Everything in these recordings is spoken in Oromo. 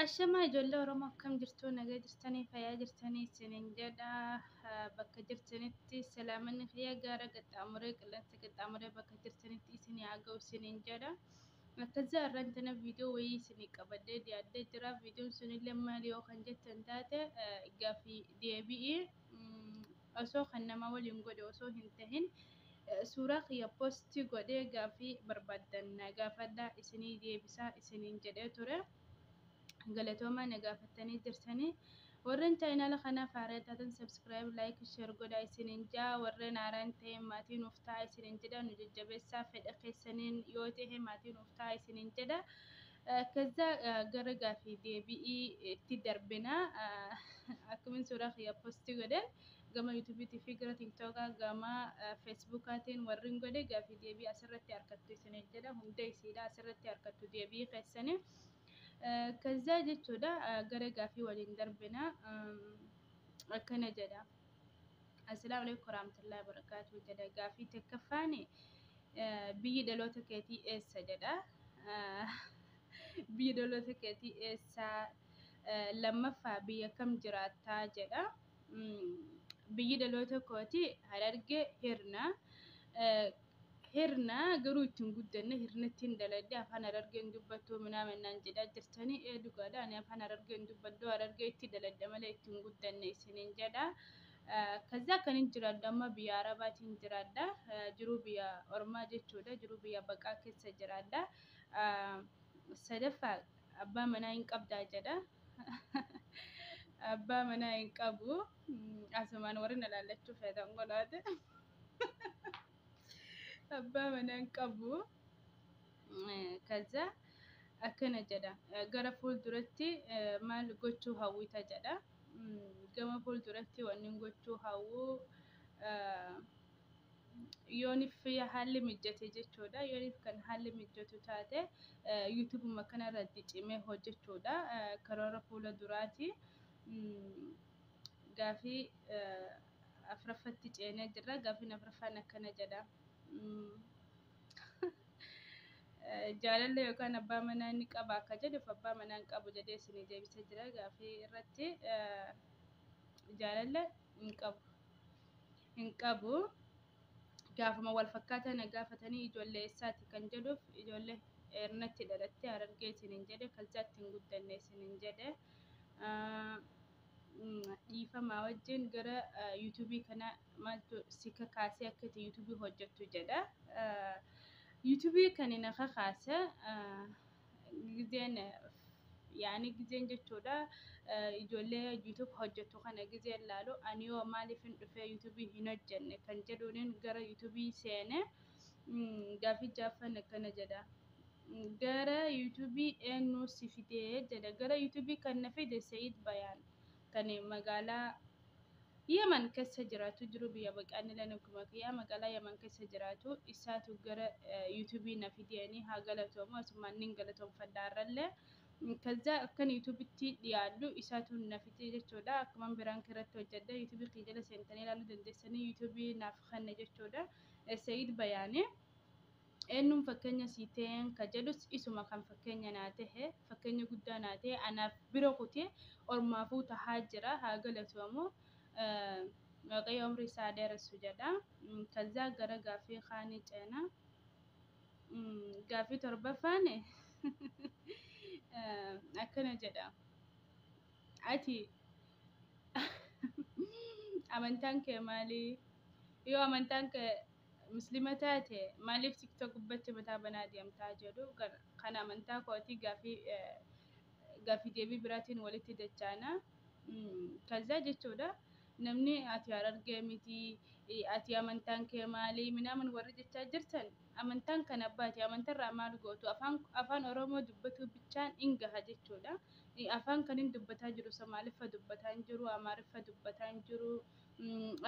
Ashamaa ijoollee Oromoo, akkam jirtu? Nagaa jirtanii? Fayyaa jirtanii isiniin jedha. Bakka jirtanitti salaamanni kiyya gaara qaxxaamuree, qilleensa qaxxaamuree bakka jirtanitti isinii haa ga'u isiniin jedha. Akkasii har'aan tana viidiyoo wayii isinii qabadhee dhiyaadhee jira. Viidiyoon sunillee maali yoo kan jettan taate, gaaffii deebi'ii osoo kan nama waliin godhe osoo hin tahin, suuraa kiyya post godhee gaaffii barbaaddan na gaafadhaa, isinii deebisaa isiniin jedhee ture. Galatoomaa, na gaafattanii jirtanii. Warreen chaayinaala kanaaf haaraa taatan subscribe, like, share godhaa isiniin jaa. Warreen haaraan ta'e maatii nuuf ta'a isiniin jedha. Nu jajjabeessaa, fedha keessaniin yoo ta'e maatii nuuf ta'a isiniin jedha. ከዛ gara gaafii deebi'ii itti darbina. Akkumin suuraa kiyya post godhe gama YouTubeiitii fi gara TikTokaa, gama Facebookaatiin warreen godhe gaafii deebii asirratti argattu isiniin jedha. Hunda isiidha asirratti argattu deebii keessanii. ከዛ jechuudha, gara gaafii waliin darbina. Akkana jedha. "Assalaamu alaikum warahmatullahi wabarakatuh" jedha. Gaafii tokkoffaani, "Biyyi dhaloota keetii eessa?" jedha. Biyyi dhaloota keetii eessa? Lammaffaa, "Biyya kam jiraattaa?" jedha. Biyyi dhaloota kootii Harargee, Hirna. Hirna garuu ittiin guddanne, Hirnatti hin dhaladhe. "Afaan Harargeen dubbattuu minaamin" naan jedhaa jirtanii. Ee, dhugaadha, ani afaan Harargeen dubbadhu, Harargee itti dhaladhe malee ittiin guddanne isiniin jedha. ከዛ kan hin jiraadhu amma biyya Arabaatiin jiraadha. Jiruu biyya ormaa jechuudha. Jiruu biyya baqaa keessa jiraadha. Sadaffaa, "Abbaa manaa hin qabdaa?" jedha. Abbaa manaa hin qabu. Asumaan warri na laallachuu feetan godhaate. Abbaa manaa hin qabu. ከዛ akkana jedha. "Gara fuulduratti maal gochuu hawwita?" jedha. Gama fuulduratti wanni gochuu hawwu, yoonif haalli mijate jechuudha. Yoonif kan haalli mijatu taate, YouTubeuma kanarratti cimee hojjechuudha. Karoora fuula duraati. Gaafii afuraffatti ceenee jirra. Gaafiin afuraffaan akkana jedha. Jaalallee yookaan abbaa manaa inni qaba akka jedhuuf, abbaa manaa hin qabu jedhee isinii deebisee jira gaafii irratti. Jaalallee hin qabu. Hin qabu. Gaafuma wal fakkaataa na gaafatanii, ijoollee eessaati kan jedhuuf, ijoollee Hirnatti dhalattee Harargee isiniin jedhe, ከዛ itti hin guddanne isiniin jedhe. Dhiifamaa wajjin, "Gara YouTubeii kana maaltu si kakaasee akka itti YouTubeii hojjettu?" jedha. YouTubeii kan na kakaase gizeen yaani gizeen jechuudha, ijoollee YouTube hojjettu kana gizeen laalu, ani yoo maaliif hin dhufee YouTubeii hin hojjenne kan jedhuuniin gara YouTubeii seene. Gaafii jaaffan akkana jedha. "Gara YouTubeii eenyu si fidee?" jedha. Gara YouTubeii kan na fide Sayid Bayaan, kan magaalaa Yaman keessa jiraatu, jiru biyya baqaan illee akkuma kiyyaa magaalaa Yaman keessa jiraatu, isaatu gara YouTubeii na fideeni. Haa galatoomu, asumaan nin galatoomfadha irrallee. ከዛ akkan YouTubeitti dhiyaadhu isaatu na fide jechuudha. Akkuma biraan irratti hojjedha. YouTubeii kiyya jala seentanii ilaaluu dandeessanii, YouTubeii naaf kanne jechuudha. Sayid Bayaanii. "Eenyuun fakkeenya sii ta'een?" ka jedhus, isuma kan fakkeenya naa tahe, fakkeenya guddaa naa tahe, anaaf bira kutee ormaafuu tahaa jira. Haa galatoomu. Waaqayyo umrii isaa dheeressu jedha. ከዛ gara gaaffii kaanii ceena. Gaaffii torbaffaan akkana jedha. "Ati amantaan kee maali? Yoo amantaan kee Muslima taate, maaliif TikTok gubbatti mataa banaa deemtaa?" jedhu. Kan amantaa kootii gaaffii deebii biraatiin walitti dachaana. ከዛ jechuudha, namni "Ati Harargee miti, ati amantaan kee maali?" minaamin warri jechaa jirtan, amantaan kan abbaati. Amantarraa maal gootu? Afaan Oromoo dubbatu bichaan in gaha jechuudha. Afaan kanin dubbataa jiru Somaaliffa dubbataa hin jiru, Amaariffa dubbataa hin jiru,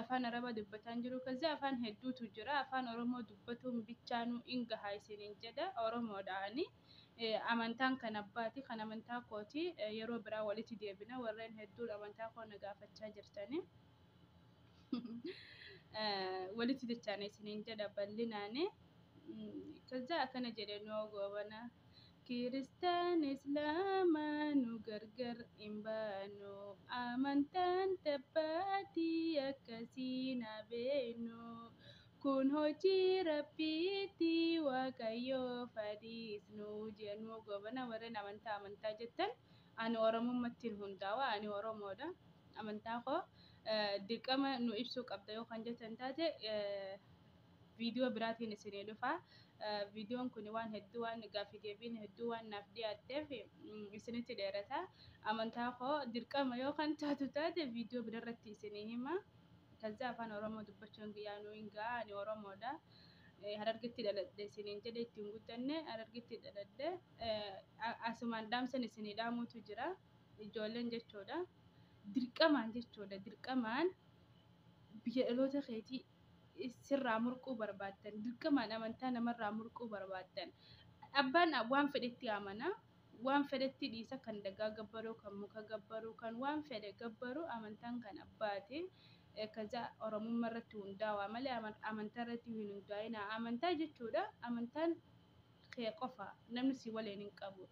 afaan Arabaa dubbataa hin jiru. ከዛ afaan hedduutu jira. Afaan Oromoo dubbatuun bichaanuu in gaha isiniin jedha. Oromoodhaani. Amantaan kan abbaati, kan amantaa kooti yeroo biraa walitti deebina. Warreen hedduun amantaa koo na gaafachaa jirtani. Walitti dachaana isiniin jedha bal'inaani. ከዛ akkana jedhe noo goobana. Kiristaan Islaamaa nu gargaara. jiraannu amantaan tabbaatii akkasii na beeknu. Kun hojii rabbiitti waaqayyoo fadhiisnu jennu goobana warreen amantaa amantaa jettan ani oromummaatti hundaa'a ani oromoodha. Amantaa koo dirqama nu ibsuu qabda yoo kan jettan taate viidiyoo biraatiin isinii dhufa. Viidiyoon kun waan hedduu waan gaaffii deebiin hedduu waan naaf dhiyaatteef isinitti dheerata. Amantaa koo dirqama yoo kan taatu taate viidiyoo biraarratti isinii hima. Kaza afaan Oromoo dubbachuun kiyyaa nu hin ga'a ani Oromoodha. Harargetti dhaladhe isiniin jedhe ittiin guddanne harargetti dhaladhe asumaan dhaamsan isinii dhaamuutu jira. Ijoolleen jechuudha. Dirqamaan jechuudha dirqamaan biyya dhaloota keetii sirraa murquu barbaaddan dirqamaan amantaa namarraa murquu barbaaddan abbaan waan fedhetti amana waan fedhetti dhiisa kan dhagaa gabbaruu kan muka gabbaruu kan waan fedhe gabbaruu amantaan kan abbaati kaza oromummaa irratti hundaa'aa malee amantaa irratti hin hundaa'ina amantaa jechuudha amantaan kee qofa namni si waliin hin qabu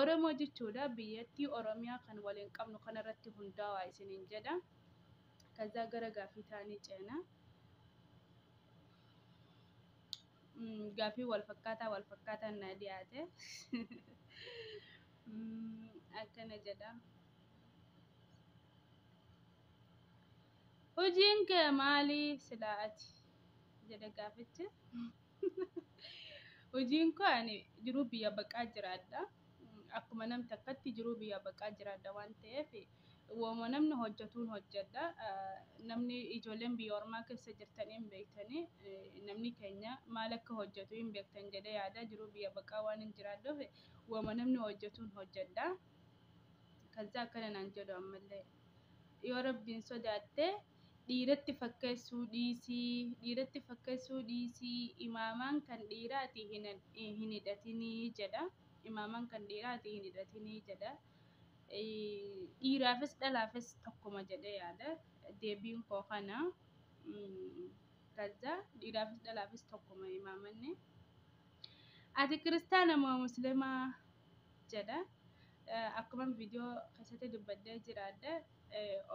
oromoo jechuudha biyyattii oromiyaa kan waliin qabnu kanarratti hundaa'aa isiniin jedha kaza gara gaaffii taanii ceena. Gaaffii wal fakkaataa wal fakkaataan na dhiyaate. Akkana jedha. Hojiin kee maali silaa ati? Jedhe gaafichi. Hojiin koo ani jiruu biyya baqaa jiraadha. Akkuma nam takkatti jiruu biyya baqaa jiraadha waan ta'eef waanuma namni hojjetuun hojjedha. Namni ijoolleen biyya ormaa keessa jirtan hin beektanii namni keenya maal akka hojjetu hin beektan jedhee yaada jiruu biyya baqaa waan hin jiraadhuuf waanuma namni hojjetuun hojjedha. Kaza akkana naan jedhu ammallee yoo rabbiin sodaatte dhiiratti fakkeessuu dhiisii dhiiratti fakkeessuu dhiisii imaamaan kan dhiiraati hin hidhatinii jedha. Imaamaan kan dhiiraati hin hidhatinii jedha. Dhiiraafis dhalaafis tokkuma jedhee yaada. Deebiin koo kana. Kaza dhiiraafis dhalaafis tokkuma imaamanni. Ati kiristaana moo musliimaa jedha. Akkuma viidiyoo keessatti dubbadhee jiraadha.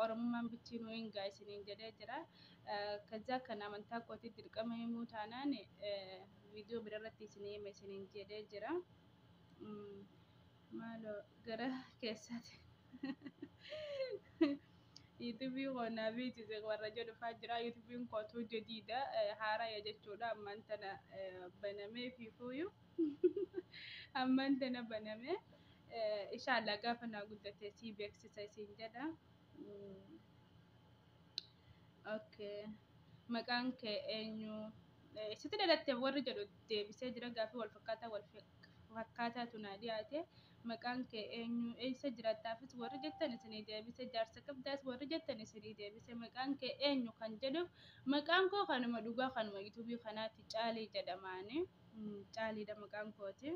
Oromummaan bichi nuu hin ga'a isiniin jedhee jira. Kaza kan amantaa kootii dirqama himuu taanaan viidiyoo biraarratti isinii hima isiniin jedhee jira. Maaloo gara keessaati. Yuutuubii koo naa beeksise warra jedhu fa'aa jira. Yuutuubiin kootuu jadiida haaraya jechuudha. Ammaan tana banamee fiifuuyyuu. Ammaan tana banamee. Inshaallah gaafa naa guddate sii beeksisa isiin jedha. Okay. Maqaan kee eenyu? Sitti dhalatte warri jedhu deebisee jira gaaffii wal fakkaataa wal fakkaataatu naa dhiyaate. Maqaan kee eenyu? Eessa jiraattaafis warri jettan isinii deebise. Jaarsa qabdaas warri jettan isinii deebise. Maqaan kee eenyu kan jedhuuf maqaan koo kanuma dhugaa kanuma yuutuubii kanaatti Caalii jedhamaani. Caaliidha maqaan kooti.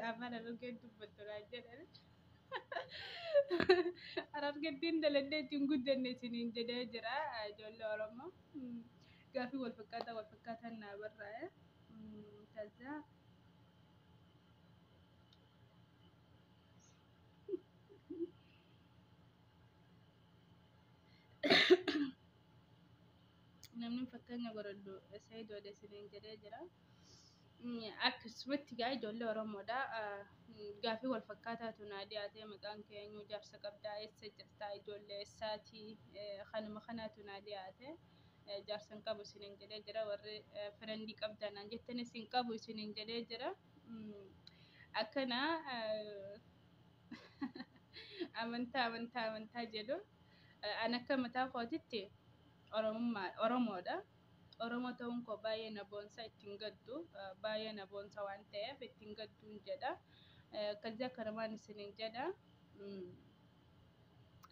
Afaan Harargeen dubbattu naan jedhan. Harargettiin dhaladhee ittiin guddanne isiniin jedhee jira ijoollee Oromoo. Gaaffii wal fakkaataa wal fakkaataan naa barraa'e. Kaza namni fakkeenya godhadhu Sayidoodha isiniin jedhee jira. Akkasumatti gaa ijoollee Oromoodha. Gaaffii wal fakkaataatu naa dhiyaate maqaan kee eenyu jaarsa qabdaa eessa jirtaa ijoollee eessaati kanuma kanaatu naa dhiyaate. Jaarsa hin qabu isiniin jedhee jira warri firendii qabdaa naan jettanis hin qabu isiniin jedhee jira. Akkana amantaa amantaa amantaa jedhu. An akka mataa kootitti Oromummaa Oromoodha. Oromoo ta'uun koo baay'ee na boonsa ittiin gaddu baay'ee na boonsa waan ta'eef ittiin gadduun jedha. Kaza kanumaan isiniin jedha.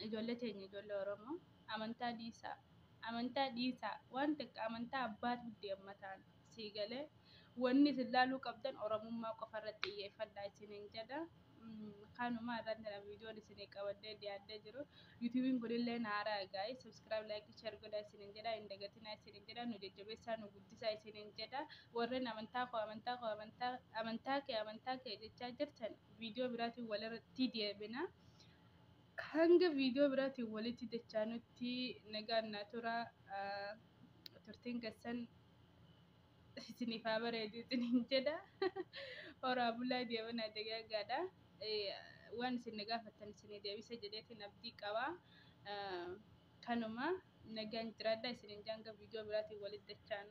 Ijoollee teenya ijoollee Oromoo amantaa dhiisaa. Amantaa dhiisaa waan takka amantaa abbaatu deemmataan sii galee wanni isin laaluu qabdan Oromummaa qofa irratti xiyyeeffadhaa isiniin jedha. Kanuma irraan tana viidiyoon isinii qabadhee dhiyaadhee jiru. Yuutuubiin kunillee haaraa gaa'e, subscribe, like, share godhaa isiniin jedha. Hin dagatinaa isiniin jedha. Nu jajjabeessaa, nu guddisaa isiniin jedha. Warreen amantaa koo, amantaa koo, amantaa, amantaa kee, amantaa kee jechaa jirtan, viidiyoo biraatiin walirratti deebina. Hanga viidiyoo biraatiin walitti dachaanutti nagaan naa tura. Turtiin keessan isiniif haa bareedu isiniin jedha. Horaa bulaa, deemanaa, dagaagaadha. Waan isin na gaafattan isinii deebisa jedheetiin abdii qaba. Kanuma, nagaan jiraadha isiniin hanga viidiyoo biraatiin walitti dachaanu.